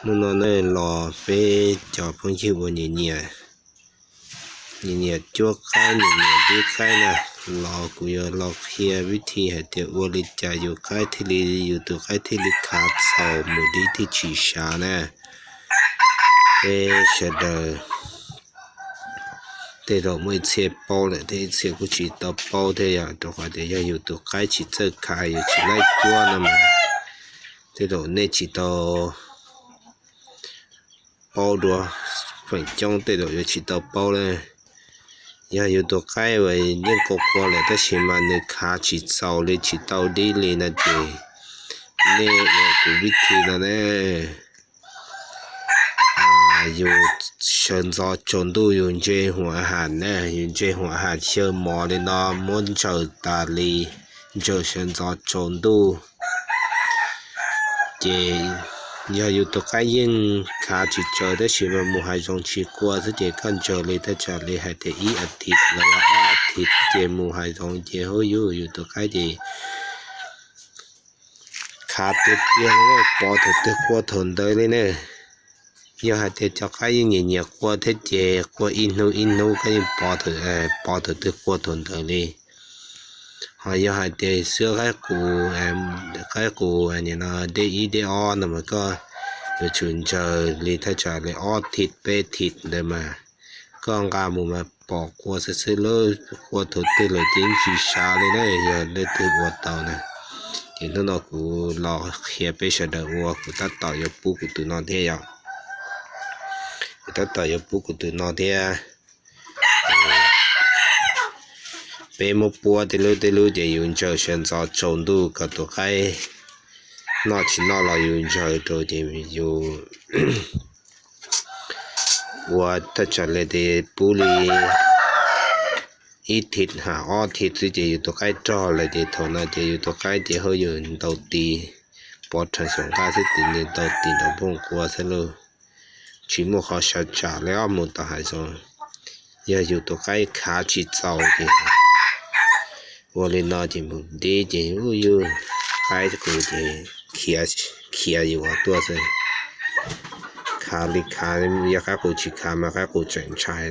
Hnub no nej los peb cov phooj ywg uas nyiam nyiam, nyiam nyiam cuab qaib, nyiam nyiam dib qaib na, los kuv yuav los qhia vib thi hais tias ua li cas yus qaib thiaj li, yus tus qaib thiaj li khav txaus mus dib thiaj tsis sav na. Peb sawv daws tej zaum muaj ib txhia paub lawm thiab ib txhia kuj tsis tau paub thiab yom, rau qhov tias yog yus tus qaib tsis txawj khav yus tsis laib cuab no mas tej zaum nej tsis tau paub dua, feem coob tej zaum yuav tsis tau paub na. Yog yus tus qaib uas yeej qua qua lawm tab sis mas nws khav tsis txaus li tsis tau dib li no ces nej ua kuv vib thi no ne. Yus sawv ntxov tsaus ntuj yus ntse huam ham na, yus ntse huam ham xyaw mov li no muab ntsaws tas li, ntsaws sawv ntxov tsaus ntuj. Ces yog yus tus qaib yeej khav tsis txaus tab sis mas mus hav zoov tsis qua xwb ces koj ntsaws li thaj tsam li hais tias ib as thiv los yog ob as thiv ces mus hav zoov ces hauj yus, yus tus qaib ces khav tiag tiag li, pov thaum twg qua thaum ntawd li ne. Yog hais tias cov qaib yeej nyiam nyiam qua thiab ces qua ib hnub ib hnub koj yeej pov thaum twg qua thaum ntawd li. Ho yog hais tias xwb qaib qus, qaib qus nim no deb ib deb ob no mas koj yuav tsum ntsaws li thaj tsam li ob thiv peb thiv ntawd mas koj nqa mus mas pom qua xwb xwb lawm, qua thaum twg lawm ces tsis sav li na, yog leej twg ua tau na. Ces hnub no kuv los qhia peb sawv daws ua, kuv tab tom yuav pub kuv tus no thiab yom. Kuv tab tom yuav pub kuv tus no thiab. Peb muab puab tej lub tej lub ces yus ntsaws sawv ntxov tsaus ntuj kom tus qaib noj tsis noj los yus ntsaws rau ces yus ua thaj tsam li tias pub li ib thiv ham ob thiv xwb ces yus tus qaib rog lawm ces thaum no ces yus tus qaib ces hauj yus ntau tis, pov rhees xyaum nqaj xwb ces nws ntau tis nrov npooj qua xwb lauj. Tsis muaj qhov sawv tsam li ob mus tom hav zoov. Yog yus tus qaib khav tsis txaus ces ua li no ces mus deb ces ub yus qaib qus ces khiav yus ua tuaj xwb. Khav li khav, yog qaib qus tsis khav mas qaib qus tseem ntshai.